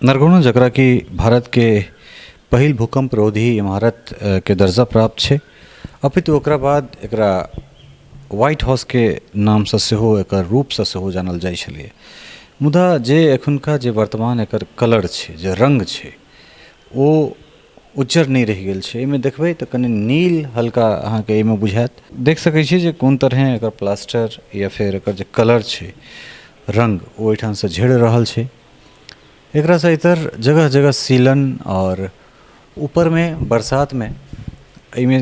नरगौना जकरा कि भारतके पहिल भूकम्प रोधी इमारतके दर्जा प्राप्त छै, अपितु ओकरा बाद एकरा व्हाइट हाउसके नामसँ सेहो एकर रूपसँ सेहो जानल जाइ छलै। मुदा जे एखुनका जे वर्तमान एकर कलर छै, जे रङ्ग छै, ओ उज्जर नहि रहि गेल छै। एहिमे देखबै तऽ कनि नील हल्का अहाँके एहिमे बुझायत। देख सकै छी जे कोन तरहे एकर प्लास्टर या फेर एकर जे कलर छै, रङ्ग, ओ एहिठामसँ झड़ि रहल छै। एकरासँ इतर जगह जगह सीलन आओर ऊपरमे बरसातमे एहिमे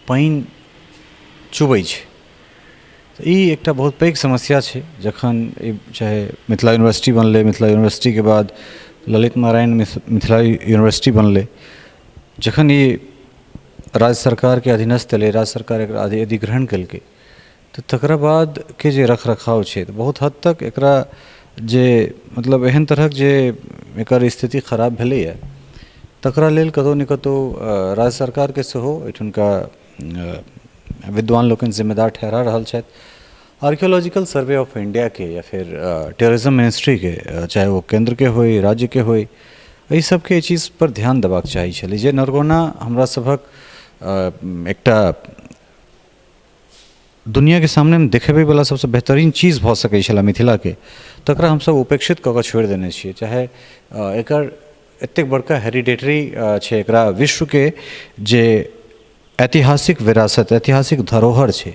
पानि चुबै छै, तऽ ई एकटा बहुत पैघ समस्या छै। जखन ई चाहे मिथिला यूनिवर्सिटी बनलै, मिथिला यूनिवर्सिटीके बाद ललित नारायण मिथिला यूनिवर्सिटी बनलै, जखन ई राज्य सरकारके अधीनस्थ एलै, राज्य सरकार एकरा अधिग्रहण केलकै, तऽ तकरा बादके जे रख रखाव छै, तऽ बहुत हद तक एकरा जे मतलब एहन तरहक जे एकर स्थिति खराब भेलैए, तकरा लेल कतहु ने कतहु राज्य सरकारके सेहो एहिठुनका विद्वान लोकनि जिम्मेदार ठहरा रहल छथि। आर्कियोलॉजिकल सर्वे ऑफ इण्डियाके या फेर टूरिज्म मिनिस्ट्रीके, चाहे ओ केन्द्रके होइ, राज्यके होइ, एहि सबके एहि चीजपर ध्यान देबाक चाही छलै जे नरगौना हमरा सभक एकटा दुनिआँके सामनेमे देखेबैवला सबसँ बेहतरीन चीज भऽ सकै छलै मिथिलाके, तकरा हमसब उपेक्षित कऽ कऽ छोड़ि देने छियै। चाहे एकर एतेक बड़का हेरिडेटरी छै, एकरा विश्वके जे ऐतिहासिक विरासत, ऐतिहासिक धरोहर छै,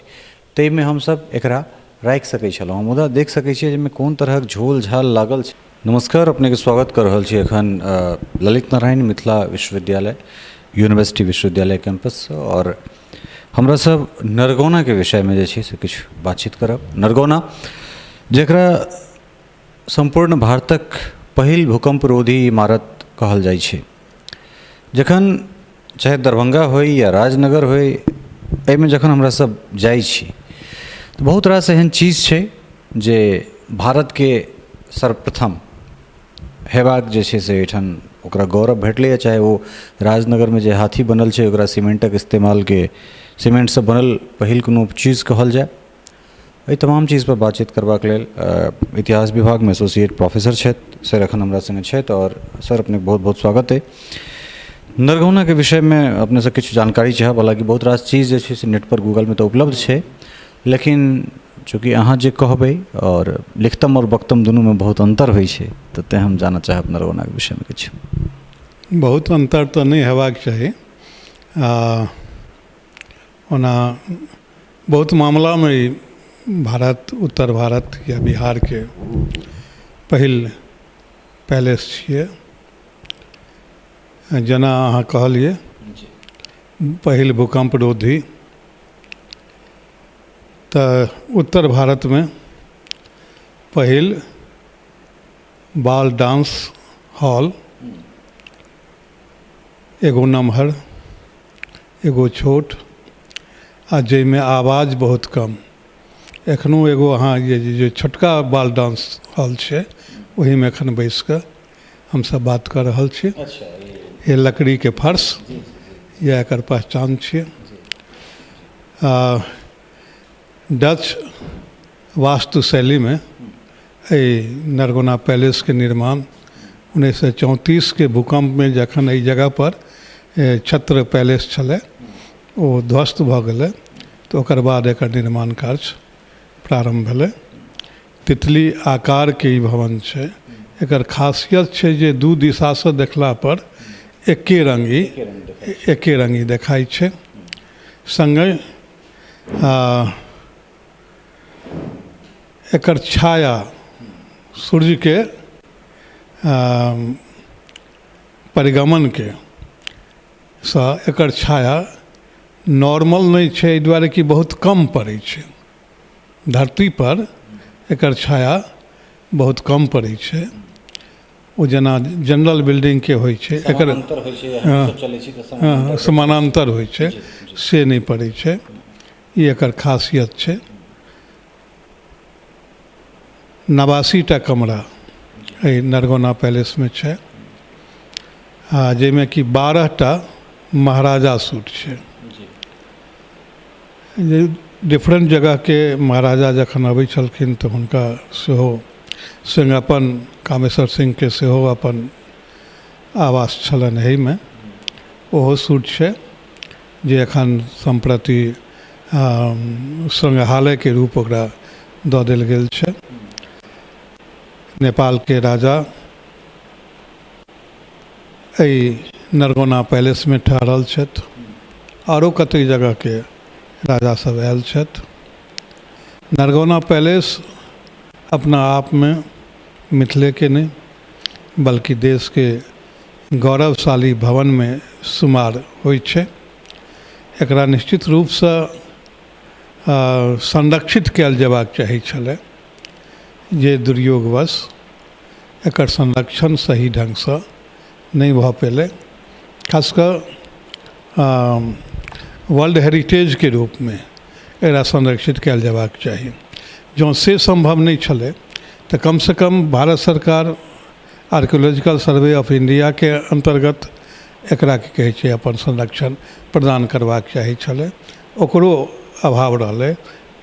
ताहिमे हमसब एकरा राखि सकै छलहुँ, मुदा देख सकै छियै जे एहिमे कोन तरहक झोल झाल लागल छै। नमस्कार, अपनेके स्वागत कऽ रहल छी एखन ललित नारायण मिथिला विश्वविद्यालय यूनिवर्सिटी विश्वविद्यालय कैम्पससँ, आओर हमरा सब नरगौनाके विषयमे जे छै से किछु बातचीत करब। नरगौना जकरा सम्पूर्ण भारतक पहिल भूकम्परोधी इमारत कहल जाइ छै, जखन चाहे दरभङ्गा होइ या राजनगर होइ, एहिमे जखन हमरा सब जाइ छी तऽ बहुत रास एहन चीज छै जे भारतके सर्वप्रथम हेबाक जे छै से एहिठाम ओकरा गौरव भेटलैए। चाहे ओ राजनगरमे जे हाथी बनल छै, ओकरा सीमेन्टक इस्तेमालके सीमेन्टसँ बनल पहिल कोनो चीज कहल जाय। एहि तमाम चीजपर बातचीत करबाक लेल इतिहास विभागमे एसोसिएट प्रोफेसर छथि, सर एखन हमरा सङ्गे छथि। आओर सर, अपनेके बहुत बहुत स्वागत अइ। नरगौनाके विषयमे अपनेसँ किछु जानकारी चाहब। हालाँकि बहुत रास चीज जे छै से नेटपर गूगलमे तऽ उपलब्ध छै, लेकिन चूँकि अहाँ जे कहबै आओर लिखतम आओर वक्तम दुनूमे बहुत अन्तर होइ छै, तऽ तेँ हम जानऽ चाहब नरगौनाके विषयमे किछु। बहुत अन्तर तऽ नहि हेबाक चाही। आ ओना बहुत मामलामे ई भारत, उत्तर भारत या बिहारके पहिल पैलेस छियै। जेना अहाँ कहलियै, पहिल भूकम्प रोधी, तऽ उत्तर भारतमे पहिल बाल डांस हॉल, एगो नमहर, एगो छोट, आ जाहिमे आवाज बहुत कम। एखनो एगो अहाँ जे छोटका बाल डांस हॉल छै, ओहिमे एखन बैस कऽ हमसब बात कऽ रहल छी। ये लकड़ीके फर्श, इएह एकर पहचान छियै। डच वास्तुशैलीमे एहि नरगौना पैलेसके निर्माण 1934के भूकम्पमे, जखन एहि जगहपर छत्र पैलेस छलै, ओ ध्वस्त भऽ गेलै, तऽ ओकर बाद एकर निर्माण कार्य प्रारम्भ भेलै। तितली आकारके ई भवन छै। एकर खासियत छै जे दू दिशासँ देखलापर एके रङ्ग ई देखाइ छै। सङ्गहि एकर छाया सूर्यके परिगमनके सँ एकर छाया नॉर्मल नहि छै, एहि दुआरे कि बहुत कम पड़ै छै। धरतीपर एकर छाया बहुत कम पड़ै छै। ओ जेना जनरल बिल्डिंगके होइ छै, एकर समानान्तर होइ छै, से नहि पड़ै छै। ई एकर खासियत छै। 89 टा कमरा एहि नरगौना पैलेसमे छै, आ जाहिमे कि 12 टा महाराजा सूट छै, जे डिफरेंट जगहके महाराजा जखन अबै छलखिन तऽ हुनका सेहो स्वयं अपन कामेश्वर सिंहके सेहो अपन आवास छलनि एहिमे। ओहो सूट छै जे एखन सम्प्रति सङ्ग्रहालयके रूप ओकरा दऽ देल गेल छै। नेपालके राजा एहि नरगौना पैलेसमे ठहरल छथि। आरो कतेक जगहके राजा सब आयल छथि। नरगौना पैलेस अपना आपमे मिथिलेके नहि बल्कि देशके गौरवशाली भवनमे शुमार होइ छै। एकरा निश्चित रूपसँ संरक्षित कयल जेबाक चाही छलै, जे दुर्योगवश एकर संरक्षण सही ढङ्गसँ नहि भऽ पेलै। खास कऽ वर्ल्ड हेरिटेजके रूपमे एकरा संरक्षित कयल जेबाक चाही। जँ से सम्भव नहि छलै तऽ कमसँ कम भारत सरकार आर्कियोलॉजिकल सर्वे ऑफ इण्डियाके अन्तर्गत एकरा की कहै छै अपन संरक्षण प्रदान करबाक चाही छलै, ओकरो अभाव रहलै।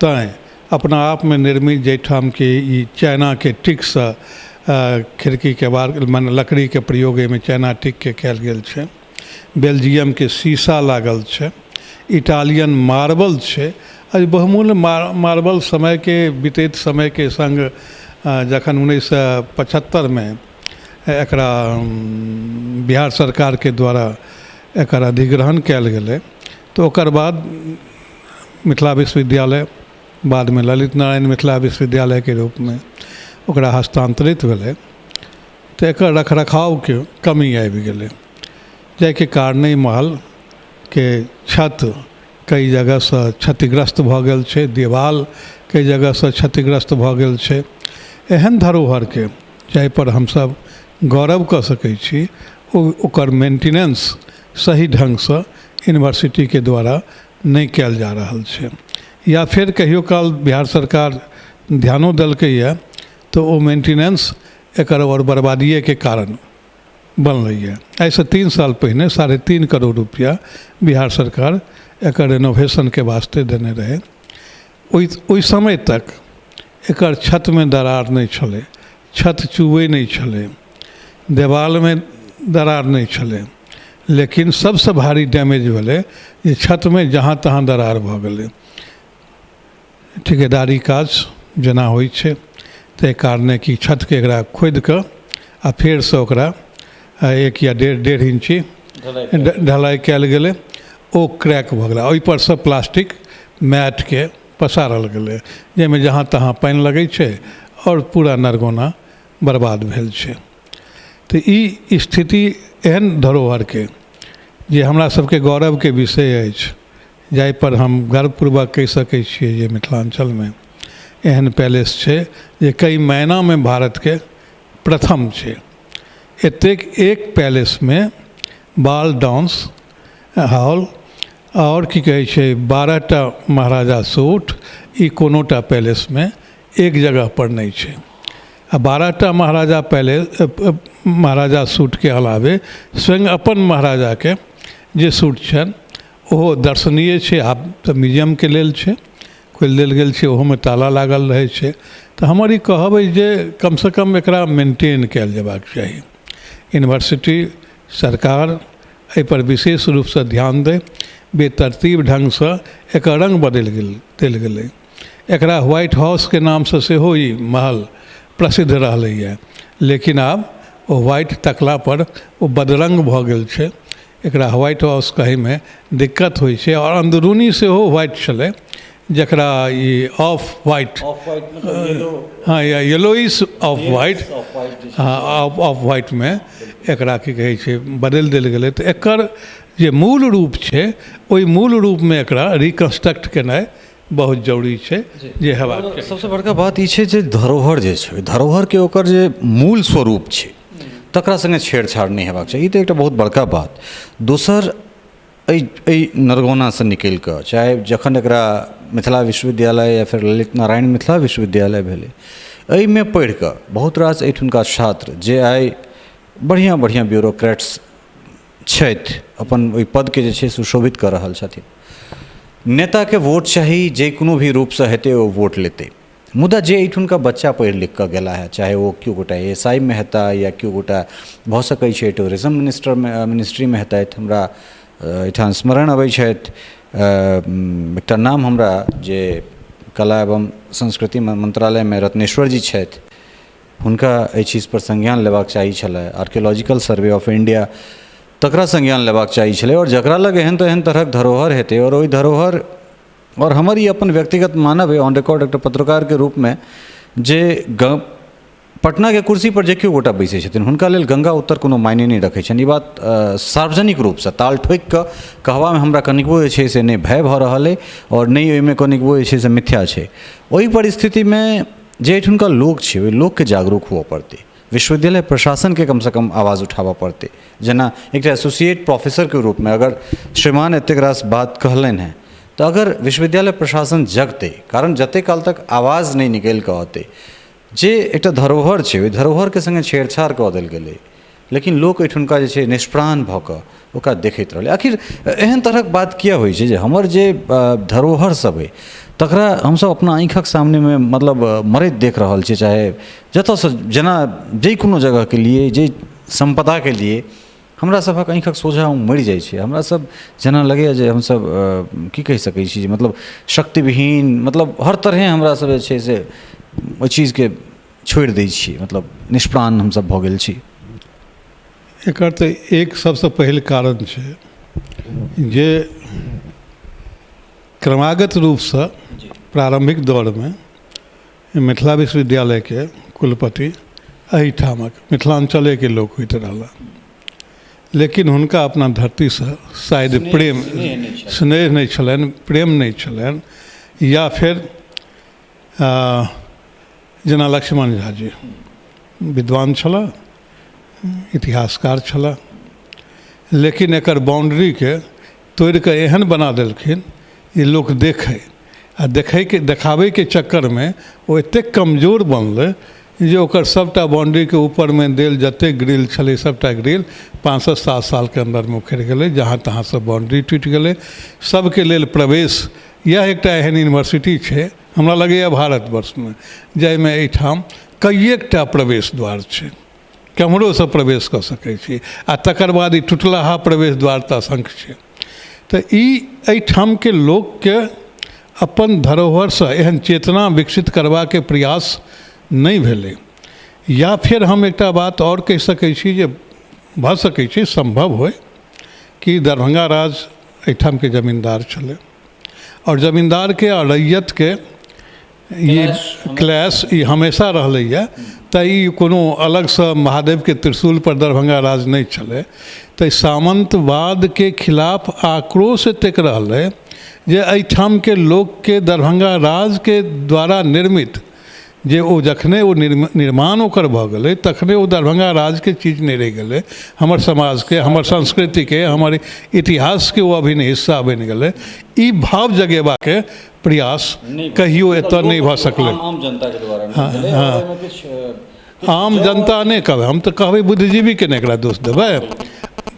तैँ अपना आपमे निर्मित जाहिठाम कि ई चाइनाके टिकसँ खिड़की केबाड़ मने लकड़ीके प्रयोग एहिमे चाइना टिकके कयल गेल छै, बेल्जियमके शीशा लागल छै, इटालियन मार्बल छै। एहि बहुमूल्य मार्बल समयके बीतैत समयके सङ्ग जखन 1975मे एकरा बिहार सरकारके द्वारा एकर अधिग्रहण कयल गेलै तऽ ओकर बाद मिथिला विश्वविद्यालय बादमे ललित नारायण मिथिला विश्वविद्यालयके रूपमे ओकरा हस्तान्तरित भेलै तऽ एकर रखरखावके कमी आबि गेलै, जाहिके कारणे ई महलके छत कई जगहसँ क्षतिग्रस्त भऽ गेल छै, देवाल कई जगहसँ क्षतिग्रस्त भऽ गेल छै। एहन धरोहरके जाहिपर हमसभ गौरव कऽ सकै छी, ओ ओकर मेन्टिनेन्स सही ढङ्गसँ यूनिवर्सिटीके द्वारा नहि कयल जा रहल छै, या फेर कहियो काल बिहार सरकार ध्यानो देलकैए तऽ ओ मेन्टिनेन्स एकर आओर बर्बादिएके कारण बनलैए। एहिसँ 3 साल पहिने 3.5 करोड़ रुपैआ बिहार सरकार एकर रेनोवेशनके वास्ते देने रहै। ओहि समय तक एकर छतमे दरार नहि छलै, छत चुबै नहि छलै, देवालमे दरार नहि छलै, लेकिन सबसँ भारी डैमेज भेलै जे छतमे जहाँ तहाँ दरार भऽ गेलै। ठिकेदारी काज जेना होइ छै ताहि कारणे कि छतके एकरा खोदिकऽ आओर फेरसँ ओकरा 1 या 1.5 इंची ढलाइ कयल गेलै, ओ क्रैक भऽ गेलै। ओहिपरसँ प्लास्टिक मैटके पसारल गेलै जाहिमे जहाँ तहाँ पानि लगै छै आओर पूरा नरगौना बर्बाद भेल छै। तऽ ई स्थिति एहन धरोहरके जे हमरा सबके गौरवके विषय अछि, जाहिपर हम गर्वपूर्वक कहि सकै छियै जे मिथिलाञ्चलमे एहन पैलेस छै जे कई मायनामे भारतके प्रथम छै। एतेक एक पैलेसमे बाल डांस हॉल आओर की कहै छै 12टा महाराजा सूट, ई कोनोटा पैलेसमे एक जगहपर नहि छै। आ 12टा महाराजा पैलेस महाराजा सूटके अलावे स्वयं अपन महाराजाके जे सूट छनि ओहो दर्शनीय छै। आब तऽ म्यूजियमके लेल छै, खोलि देल गेल छै, ओहोमे ताला लागल रहै छै। तऽ हमर ई कहब अछि जे कमसँ कम एकरा मेन्टेन कयल जेबाक चाही। यूनिवर्सिटी सरकार एहिपर विशेष रूपसँ ध्यान दै। बेतरतीब ढङ्गसँ एकर रङ्ग बदलि गेल देल गेलै। एकरा व्हाइट हाउसके नामसँ सेहो ई महल प्रसिद्ध रहलैए, लेकिन आब ओ व्हाइट तकलापर ओ बदरङ्ग भऽ गेल छै। एकरा व्हाइट हाउस कहैमे दिक्कत होइ छै। आओर अन्दरूनी सेहो व्हाइट छलै, जकरा ई ऑफ व्हाइट, हँ, या येलोइश ऑफ व्हाइट, हँ, ऑफ व्हाइटमे एकरा की कहै छै बदलि देल गेलै। तऽ एकर जे मूल रूप छै ओहि मूल रूपमे एकरा रिकन्स्ट्रक्ट केनाइ बहुत जरूरी छै जे हेबाक चाही। सबसँ बड़का बात ई छै जे धरोहर जे छै, धरोहरके ओकर जे मूल स्वरूप छै तकरा सङ्गे छेड़छाड़ नहि हेबाक चाही। ई तऽ एकटा बहुत बड़का बात। दोसर, एहि एहि नरगौनासँ निकलि कऽ चाहे जखन एकरा मिथिला विश्वविद्यालय या फेर ललित नारायण मिथिला विश्वविद्यालय भेलै, एहिमे पढ़ि कऽ बहुत रास एहिठुनका छात्र जे आइ बढ़िआँ बढ़िआँ ब्यूरोक्रेट्स छथि, अपन ओहि पदके जे छै सुशोभित कऽ रहल छथिन। नेताके वोट चाही, जे कोनो भी रूपसँ हेतै ओ वोट लेतै। मुदा जे एहिठुनका बच्चा पढ़ि लिखि कऽ गेला हेँ, चाहे ओ केओ गोटा एस I मे हेताह या केओ गोटा भऽ सकै छै टूरिज्म मिनिस्टरमे मिनिस्ट्रीमे हेतथि। हमरा एहिठाम स्मरण अबै छथि एकटा नाम हमरा, जे कला एवं संस्कृति मन्त्रालयमे रत्नेश्वर जी छथि, हुनका एहि चीजपर संज्ञान लेबाक चाही छलै। आर्कियोलॉजिकल सर्वे ऑफ इण्डिया तकरा संज्ञान लेबाक चाही छलै, आओर जकरा लग एहन एहन तरहक धरोहर हेतै, आओर ओहि धरोहर, आओर हमर ई अपन व्यक्तिगत मानब अइ ऑन रिकॉर्ड एकटा पत्रकारके रूपमे, जे पटनाके कुर्सीपर जे केओ गोटा बैसै छथिन हुनका लेल गङ्गा उत्तर कोनो मायने नहि रखै छनि। ई बात सार्वजनिक रूपसँ ताल ठोकिकऽ कहबामे हमरा कनिकबो जे छै से नहि भय भऽ रहल अइ, आओर नहि ओहिमे कनिकबो जे छै से मिथ्या छै। ओहि परिस्थितिमे जे एहिठुनका लोक छै, ओहि लोकके जागरूक हुअ पड़तै, विश्वविद्यालय प्रशासनके कमसँ कम आवाज उठाबऽ पड़तै। जेना एकटा एसोसिएट प्रोफेसरके रूपमे अगर श्रीमान एतेक रास बात कहलनि हेँ, तऽ अगर विश्वविद्यालय प्रशासन जगतै, कारण जतेक काल तक आवाज नहि निकलि कऽ औतै, जे एकटा धरोहर छै ओहि धरोहरके सङ्गे छेड़छाड़ कऽ देल गेलै, लेकिन लोक एहिठुनका जे छै निष्प्राण भऽ कऽ ओकरा देखैत रहलै। आखिर एहन तरहक बात किए होइ छै जे हमर जे धरोहर सब अइ तकरा हमसब अपना आँखिक सामनेमे मतलब मरैत देख रहल छियै? चाहे जतऽसँ जेना जाहि कोनो जगहके लिए, जाहि सम्पदाके लिए, हमरा सभक आँखिक सोझाँ ओ मरि जाइ छै। हमरा सब जेना लगैए जे हमसब की कहि सकै छी जे मतलब शक्तिविहीन, मतलब हर तरहे हमरा सब जे छै से ओहि चीजके छोड़ि दै छियै, मतलब निष्प्राण हमसब भऽ गेल छी। एकर तऽ एक सबसँ पहिल कारण छै जे क्रमागत रूपसँ प्रारम्भिक दौरमे मिथिला विश्वविद्यालयके कुलपति एहिठामक मिथिलाञ्चलेके लोक होइत रहला, लेकिन हुनका अपना धरतीसँ शायद प्रेम स्नेह नहि छलनि, प्रेम नहि छलनि, या फेर जेना लक्ष्मण झा जी विद्वान छलाह, इतिहासकार छलाह, लेकिन एकर बाउण्ड्रीके तोड़िकऽ एहन बना देलखिन जे लोक देखै, आ देखैके देखाबैके चक्करमे ओ एतेक कमजोर बनलै जे ओकर सभटा बाउण्ड्रीके ऊपरमे देल जतेक ग्रिल छलै सभटा ग्रिल 5सँ 7 सालके अन्दरमे उखड़ि गेलै, जहाँ तहाँ सब बाउण्ड्री टूटि गेलै सबके लेल प्रवेश। इएह एकटा एहन यूनिवर्सिटी छै हमरा लगैए भारतवर्षमे जाहिमे एहिठाम कइएकटा प्रवेश द्वार छै, केम्हरोसँ प्रवेश कऽ सकै छी, आ तकर बाद ई टुटलाहा प्रवेश द्वार तऽ असंख्य छै। तऽ ई एहिठामके लोकके अपन धरोहरसँ एहन चेतना विकसित करबाके प्रयास नहि भेलै। या फेर हम एकटा बात आओर कहि सकै छी जे भऽ सकै छै, सम्भव होइ कि दरभंगा राज एहिठामके जमीन्दार छलै, आओर जमीन्दारके आओर रैयतके ई क्लैश ई हमेशा रहलैए, तऽ ई कोनो अलगसँ महादेवके त्रिशूलपर दरभंगा राज नहि छलै। तऽ सामन्तवादके खिलाफ आक्रोश एतेक रहलै जे एहिठामके लोकके दरभंगा राजके द्वारा निर्मित जे ओ जखने ओ निर्माण ओकर भऽ गेलै तखने ओ दरभंगा राजके चीज नहि रहि गेलै, हमर समाजके, हमर संस्कृतिके, हमर इतिहासके ओ अभिन्न हिस्सा बनि गेलै। ई भाव जगेबाके प्रयास कहियो एतऽ नहि भऽ सकलै। आम जनताके द्वारा? हँ, आम जनता नहि कहबै हम, तऽ कहबै बुद्धिजीवीके नहि एकरा दोष देबै।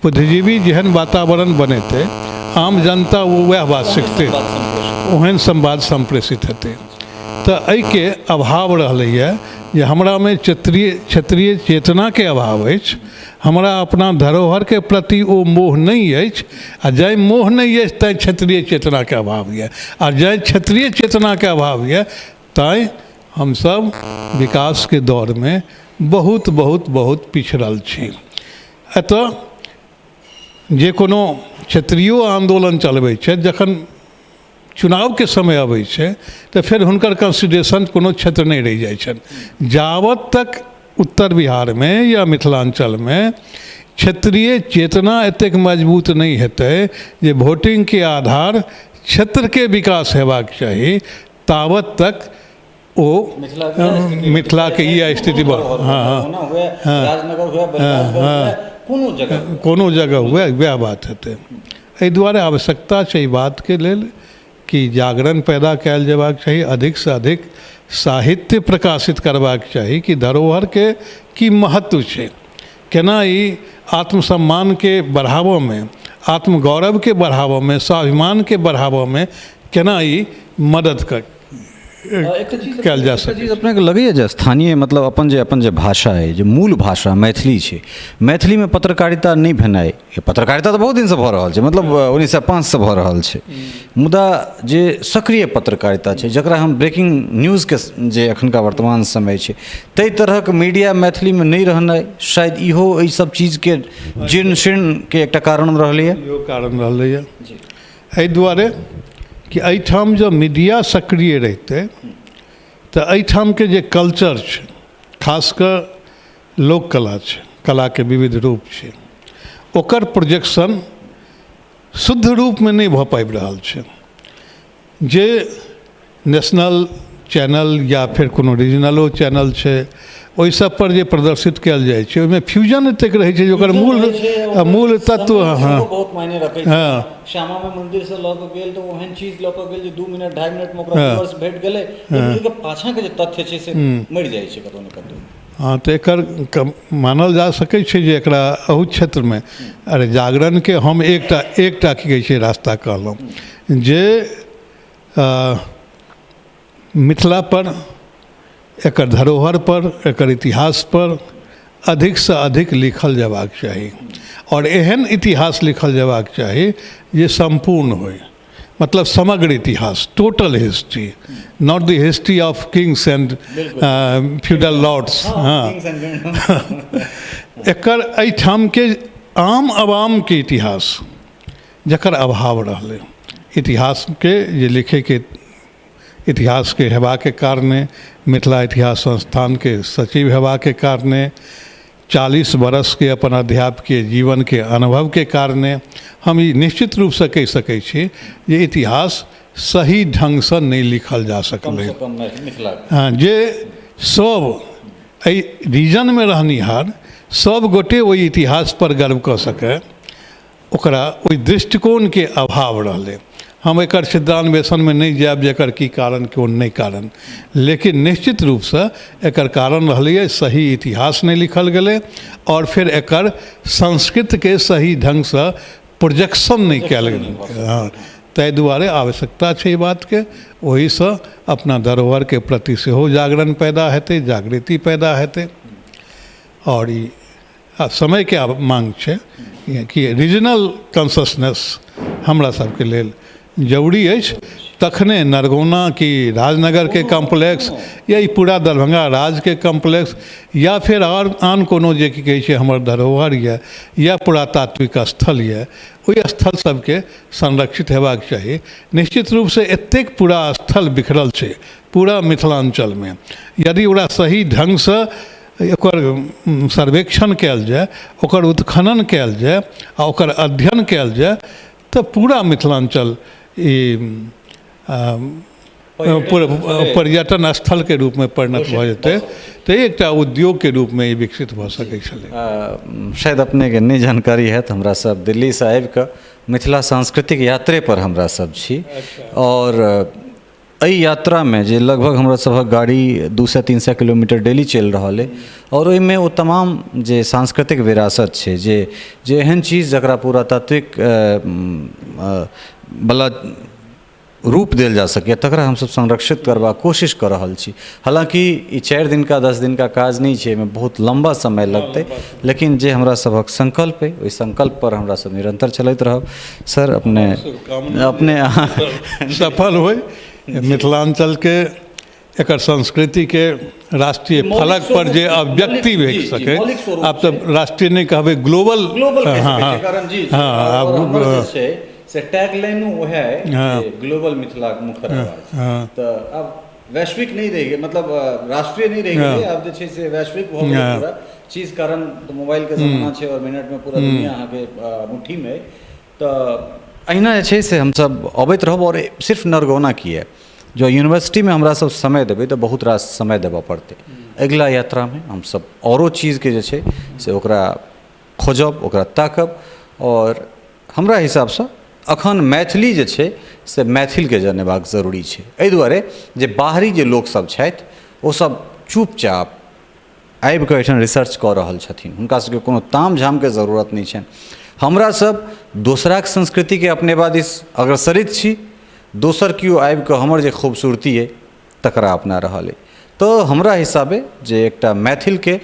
बुद्धिजीवी जेहन वातावरण बनेतै, आम जनता ओ वएह बात सिखतै, ओहन संवाद सम्प्रेषित हेतै। तऽ एहिके अभाव रहलैए जे हमरामे क्षेत्रीय चेतनाके अभाव अछि, हमरा अपना धरोहरके प्रति ओ मोह नहि अछि, आ जाहि मोह नहि अछि तैँ क्षेत्रीय चेतनाके अभाव यऽ, आ जाहि क्षेत्रीय चेतनाके अभाव यऽ तैँ हमसभ विकासके दौड़मे बहुत बहुत बहुत पिछड़ल छी। एतऽ जे कोनो क्षेत्रीयो आन्दोलन चलबै छथि, जखन चुनावके समय अबै छै तऽ फेर हुनकर कंसिडरेशन कोनो क्षेत्र नहि रहि जाइ छनि। जाबत तक उत्तर बिहारमे या मिथिलाञ्चलमे क्षेत्रीय चेतना एतेक मजबूत नहि हेतै जे वोटिंगके आधार क्षेत्रके विकास हेबाक चाही, ताबत तक ओ मिथिलाके इएह स्थिति। हँ, कोनो जगह हुए वएह बात हेतै। एहि दुआरे आवश्यकता छै एहि बातके लेल कि जागरण पैदा कयल जेबाक चाही, अधिकसँ अधिक साहित्य प्रकाशित करबाक चाही कि धरोहरके की महत्व छै, केना ई आत्मसम्मानके बढ़ाबऽमे, आत्मगौरवके बढ़ाबऽमे, स्वाभिमानके बढ़ाबऽमे केना ई मदद कयल जा एकटा सकै। चीज अपनेके लगैए जे स्थानीय, मतलब अपन जे भाषा अइ, जे मूल भाषा मैथिली छै, मैथिलीमे पत्रकारिता नहि भेनाइ, पत्रकारिता तऽ बहुत दिनसँ भऽ रहल छै, मतलब 1905सँ भऽ रहल छै, मुदा जे सक्रिय पत्रकारिता छै, जकरा हम ब्रेकिंग न्यूजके जे एखनका वर्तमान समय छै, ताहि तरहक मीडिया मैथिलीमे नहि रहनाइ, शायद इहो एहि सब चीजके जीर्ण शीर्णके एकटा कारण रहलैए। इहो कारण रहलैए, एहि दुआरे कि एहिठाम जँ मीडिया सक्रिय रहितै तऽ एहिठामके जे कल्चर छै, खास कऽ लोक कला छै, कलाके विविध रूप छै, ओकर प्रोजेक्शन शुद्ध रूपमे नहि भऽ पाबि रहल छै। जे नेशनल चैनल या फेर कोनो रीजनलो चैनल छै, ओहि सब पर जे प्रदर्शित कयल जाइ छै, ओहिमे फ्यूजन एतेक रहै छै जे ओकर मूल मूल तत्व, हँ। बहुत मायने रखै छै। श्यामा माइ मंदिर से लऽ कऽ गेल तऽ ओहन चीज लऽ कऽ गेल जे 2 मिनट, 2.5 मिनटमे ओकरा व्यूअर्स भेट गेलै, लेकिन ओहिके पाछाँके जे तथ्य छै से मरि जाइ छै कतहु ने कतहु। हँ, तऽ एकर मानल जा सकै छै जे एकरा एहू क्षेत्रमे, अरे, जागरणके हम एकटा एकटा की कहै छै रास्ता कहलहुँ जे मिथिला पर, एकर धरोहर पर, एकर इतिहास पर अधिकसँ अधिक लिखल जयबाक चाही आओर एहन इतिहास लिखल जयबाक चाही जे सम्पूर्ण होइ, मतलब समग्र इतिहास, total history, not the history of kings and feudal lords। हँ, एकर एहिठामके आम आवामके इतिहास, जकर अभाव रहलै। इतिहासके जे लिखैके, इतिहासके हेबाके कारणे, मिथिला इतिहास संस्थानके सचिव हेबाके कारणे, 40 बरसके अपन अध्यापकीय जीवनके अनुभवके कारणे हम ई निश्चित रूपसँ कहि सकै छी जे इतिहास सही ढङ्गसँ नहि लिखल जा सकलै। कमसँ कम मिथिला। हँ, जे सब एहि रीजनमे रहनिहार सब गोटे ओहि इतिहासपर गर्व कऽ सकै, ओकरा ओहि दृष्टिकोणके अभाव रहलै। हम एकर सिद्धान्वेषणमे नहि जायब जे एकर की कारण, कोन नहि कारण, लेकिन निश्चित रूपसँ एकर कारण रहलैए सही इतिहास नहि लिखल गेलै आओर फेर एकर संस्कृतके सही ढङ्गसँ प्रोजेक्शन नहि कयल गेलै। हँ, ताहि दुआरे आवश्यकता छै ई बातके। ओहिसँ अपना धरोहरके प्रति सेहो जागरण पैदा हेतै, जागृति पैदा हेतै आओर ई आब समयके आब माँग छै कि रीजनल कॉन्ससनेस हमरा सबके लेल जरूरी अछि। तखने नरगौना कि राजनगरके कॉम्प्लेक्स या ई पूरा दरभंगा राजके कॉम्प्लेक्स या फेर आओर आन कोनो जे की कहै छै हमर धरोहर यऽ या पुरातात्विक स्थल यऽ, ओहि स्थल सबके संरक्षित हेबाक चाही। निश्चित रूपसँ एतेक पूरा स्थल बिखरल छै पूरा मिथिलाञ्चलमे, यदि ओकरा सही ढङ्गसँ ओकर सर्वेक्षण कयल जाय, ओकर उत्खनन कयल जाय आ ओकर अध्ययन कयल जाय तऽ पूरा मिथिलाञ्चल ई पर्यटन स्थलके रूपमे परिणत भऽ जेतै, तऽ एकटा उद्योगके रूपमे ई विकसित भऽ सकै छलै। शायद अपनेके नहि जानकारी हैत, हमरा सब दिल्लीसँ आबिकऽ मिथिला सांस्कृतिक यात्रेपर हमरा सब छी आओर एहि यात्रामे जे लगभग हमरा सभक गाड़ी 200-300 किलोमीटर डेली चलि रहल अइ आओर ओहिमे ओ तमाम जे सांस्कृतिक विरासत छै, जे जे एहन चीज जकरा पुरातात्विक बला रूप देल जा सकैए, तकरा हमसभ संरक्षित करबाक कोशिश कऽ रहल छी। हालाँकि ई 4 दिनका, 10 दिनका काज नहि छै, एहिमे बहुत लम्बा समय लगतै, लेकिन जे हमरा सभक संकल्प अइ, ओहि संकल्पपर हमरा सब निरन्तर चलैत रहब। सर, अपने अपने सफल होइ, मिथिलाञ्चलके, एकर संस्कृतिके राष्ट्रीय फलक पर जे अभिव्यक्ति भऽ सकै। आब तऽ राष्ट्रीय नहि कहबै, ग्लोबल। ग्लोबल। हँ हँ, छै से टैग लाइनो उएह, ग्लोबल मिथिलाक मुखर आवाज। तऽ आब वैश्विक नहि रहि गेल, मतलब राष्ट्रीय नहि रहि गेलै, आब जे छै से वैश्विक भऽ गेलै पूरा चीज, कारण मोबाइलके जमाना छै आओर मिनटमे पूरा दुनिया अहाँके मुट्ठीमे। तऽ अहिना जे छै से हमसब अबैत रहब। आओर सिर्फ नरगौना किए, जँ यूनिवर्सिटीमे हमरा सब समय देबै तऽ बहुत रास समय देबऽ पड़तै। अगिला यात्रामे हमसब आओरो चीजके जे छै से ओकरा खोजब, ओकरा ताकब। आओर हमरा हिसाबसँ अखन मैथिली जे छै से मैथिलके जनेबाक जरूरी छै, एहि दुआरे जे बाहरी जे लोकसब छथि, ओसब चुपचाप आबिकऽ एहिठाम रिसर्च कऽ रहल छथिन, हुनका सबके कोनो ताम झामके जरूरत नहि छनि। हमरा सब दोसराके संस्कृतिके अपनेबा दिस अग्रसरित छी, दोसर केओ आबिकऽ हमर जे खूबसूरती अइ तकरा अपना रहल अइ। तऽ हमरा हिसाबे जे एकटा मैथिलके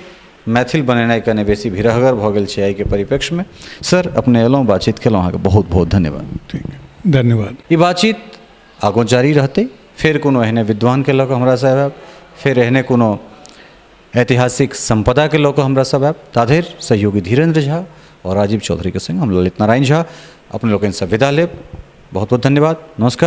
मैथिल बनेनाइ कने बेसी भिरहगर भऽ गेल छै आइके परिप्रेक्ष्यमे। सर, अपने अयलहुँ, बातचीत केलहुँ, अहाँके बहुत बहुत धन्यवाद। ठीक, धन्यवाद। ई बातचीत आगू जारी रहतै, फेर कोनो एहने विद्वानके लऽ कऽ हमरा सब आयब, फेर एहने कोनो ऐतिहासिक सम्पदाके लऽ कऽ हमरा सब आयब। ताधरि सहयोगी धीरेन्द्र झा आओर राजीव चौधरीके सङ्ग हम ललित नारायण झा अपने लोकनिसँ विदा लेब। बहुत बहुत धन्यवाद, नमस्कार।